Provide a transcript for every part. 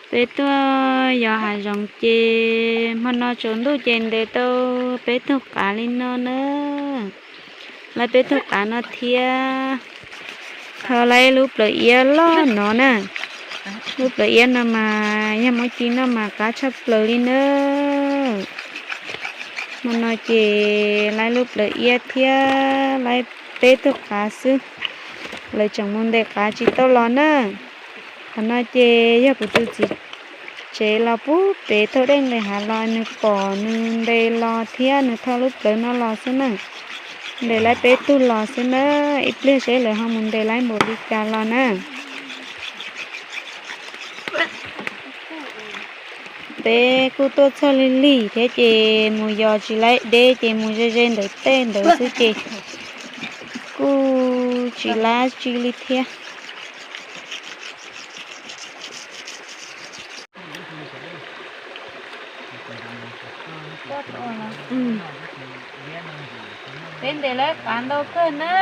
Peb tuaj yos hav zoov ces hmo no tsaus ntuj ces ntes tau peb tug qav li no na. Laib peb tug qav no thiab. Tho laib lub plawv iab loj no na. Lub plawv iab no mas yog muab ci noj mas qab tshaj plaws li na. Hmo no ces laib lub plawv iab thiab laib peb tug qav xwb. Lawv tseem mus ntes qav tsis tau los na. Qhov no ces yog kuv tus txiv tsev los pub pem thauj dej nqis hav los nws pom nws ntes los thiab nws thau lub plawv no los xwb na. Ntes laib peb tug los xwb na, ib pliag seb lawv ho mus ntes laib npaum li cas los na. Peb kuj tuaj txog lig lig thiab ces mus yos tsis laib deb ces mus ze ze ntawm tej ntawd xwb ces kuj tsis lab tsi li thiab. Peb ntes laib qav ntau kawg na.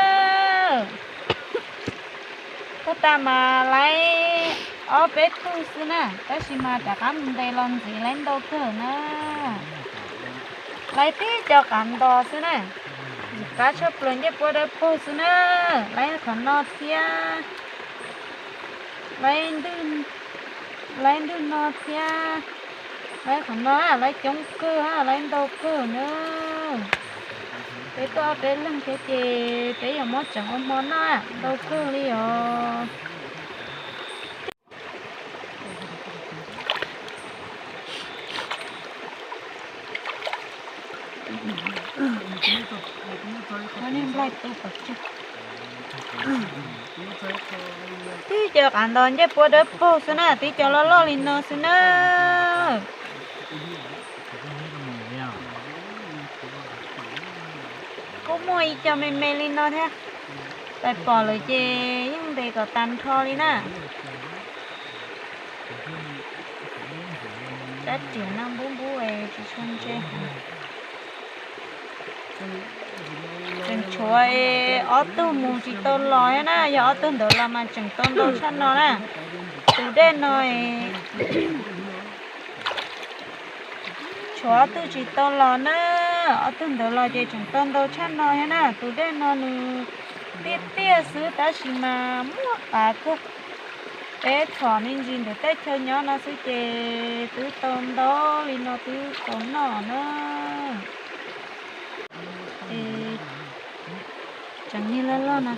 Tuaj tas mas laib ob peb tug xwb na, tab sis mas rov qab mus ntes los ntxiv laib ntau kawg na. Laib tib co qav ntos xwb na. Ntxim qab tshaj plaws ncej puab dawb paug xwb na. Laib qhov no thiab. Laib ntwg, laib ntwg no thiab. Laib qhov no, laib coob kawg, laib ntau kawg na. Peb tuaj ob peb leeg thiab ces peb yuav muab tseem ua hmo noj, ntau kawg li os. Tib co qav ntos ncej puab dawb paug xwb na, tib co loj loj li no xwb na. Kuj muaj ib co me me li no thiab. Pais pom lawm ces yeej ntes kom tag nrho li na. Rab riam no npub npub es tsis tshua ntse heev. Tseem tshuav ob tug mus tsis tau los thiab na, yog ob tug ntawd los mas tseem tau ntau tshaj no na. Tus dej no tshuav ob tug tsis tau los na, ob tug ntawd los ces tseem tau ntau tshaj no thiab na. Tus dej no nws tiaj tiaj xwb tab sis mas muaj qav kawg. Peb txhom me ntsis ntawm teb chaws nyob no xwb ces twb tau ntau li no twb tau noj na. Tseem niag loj loj no.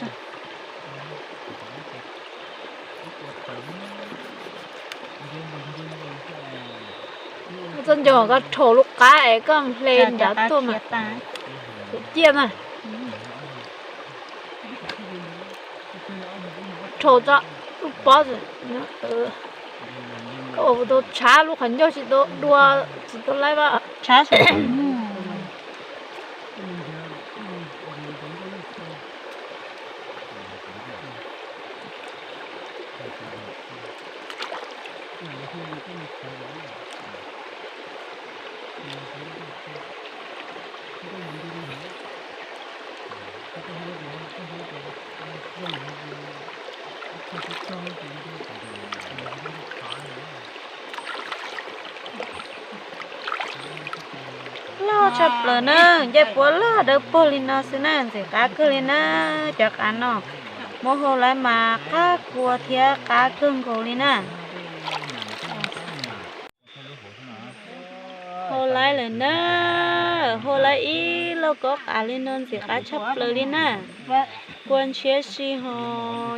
Txoj nco koj rhaum lub qab es koj hle nrad tuaj mas. Kuv ciaj mas. Rhaum tso lub pob. Koj ua tau tshav lub qhov ncauj tsis tau dua, tsis tau laib. Loj tshaj plaws na, ncej puab loj dawb paug li no xwb na, ntxim qab kawg li na. Cov qav no muab hau lawm mas qab kua thiab qab kawg nkaus li na. Hau lawm na, hau lawm ib lauj kaub qav li no ntxim qab tshaj plaws li na. Kua ntshiab si ho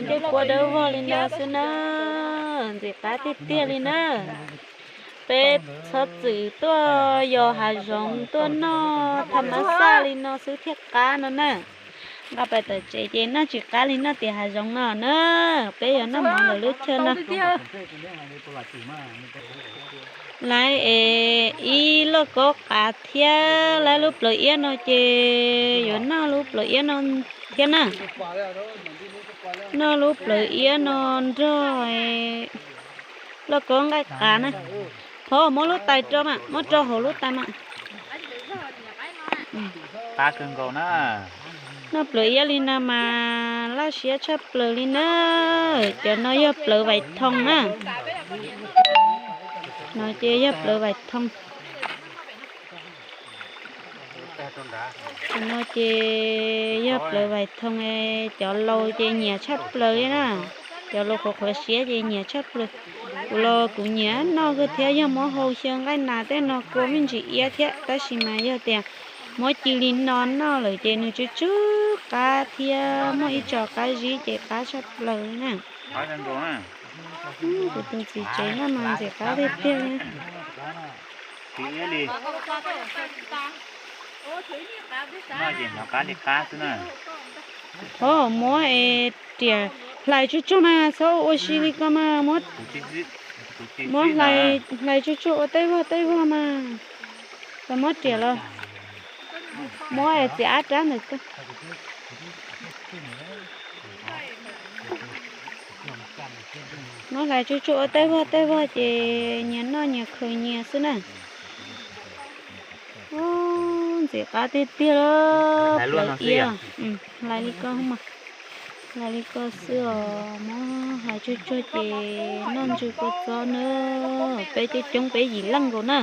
ncej puab dawb vog li no xwb na, ntxim qab tiag tiag li na. Peb txhob txwm tuaj yos hav zoov tuaj noj tham mas xaj li no xwb thiaj qab no na. Nqa pais tom tsev ces noj tsis qab li noj tim hav zoov no na. Peb yuav noj mov ntawm lub chaw no. Lawv es ib lauj kaub qav thiab lawv lub plawv iab no ces yuav noj lub plawv iab no thiab na. Noj lub plawv iab no nrog lauj kaub nqaij qav na. Thov muab lub tais rau mas, muab rau hauv lub tais mas. Qab kawg nkaus na. Noj plawv iab li no mas laj siab tshaj plaws li na. Cov no yog plawv vais thoo na. No ces yog plawv vais thoo. Tus no ces yog plawv vais thoo, cov laus ces nyiam tshaj plaws li na. Cov laus qhuav qhuav siab ces nyiam tshaj plaws. Kuv los kuv nyiam noj kawg thiab, yog muab hau xyaw nqaij nas tej no kua me ntsis iab thiab, tab sis mas yog tias muab cia li no noj lawm ces nws tsw tsw qab thiab muaj ib tso qab zib ces qab tshaj plaws li na. Kuv tus txiv tsev noj mas ntxim qab tiag tiag li. Ho muab es riam hlais tsuj tsuag mas txhob ua si li ko mas, muab hlais tsuj tsuag ua tej vog tej vog mas. Tau muab riam los muab txiav ab rab ntawm ko. Muab hlais tsuj tsuag ua tej vog tej vog ces nyias noj nyias khaws nyias xwb na. Ntxim qab tiag tiag li. Plawv iab, hlais li ko, hlais li ko xwb os. Muab hlais tsuj tsuag ces noj ntsw kua txob na. Peb coob coob peb yim leej nkaus na.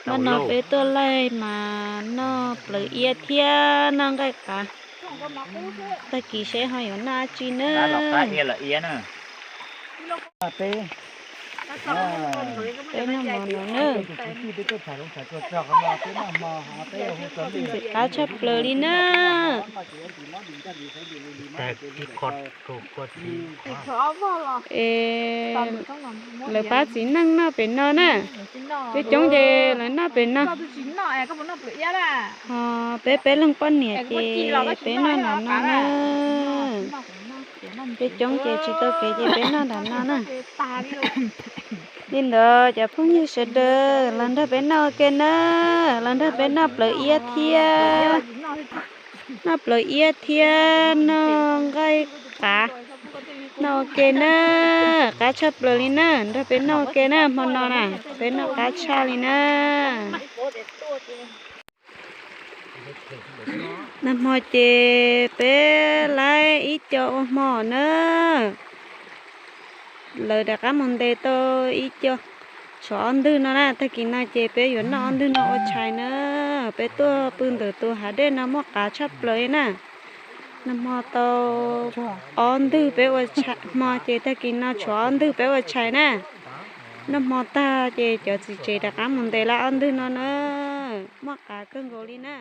Hnub no peb tuaj laij mas noj plawv iab thiab noj nqaij qav. Tag kis seb ho yuav noj dab tsi na. Peb noj mov no na. Ntxim qab tshaj plaws li na. Es lawv pab txiv neej noj pem no na. Coob coob ces lawv noj pem no. Ho peb peb leeg poj niam ces peb noj nram no na. Coob coob ces tsis tau kev ces peb noj nram no na. Li ntawd cov phooj ywg sawv daws los nrog peb noj ua ke na, los nrog peb noj plawv iab thiab, noj plawv iab thiab noj nqaij qav, noj ua ke na, qab tshaj plaws li na, nrog peb noj ua ke na, hmo no na, peb noj qab tshaj li na. Nag hmo ces peb laib ib co ua hmo na. Lawv rov qab mus ntes tau ib co, tshuav ob ntwg no na. Tag kis no ces peb yuav noj ob ntwg no ua tshais na. Peb tuaj pw ntawm tus hav dej no muaj qav tshaj plaws li na. Nag hmo tau ob ntwg peb ua, hmo ces tag kis no tshuav ob ntwg peb ua tshais na. Noj hmo tag ces cov txiv tsev rov qab mus ntes lawm ob ntwg no na. Muaj qav kawg nkaus li na.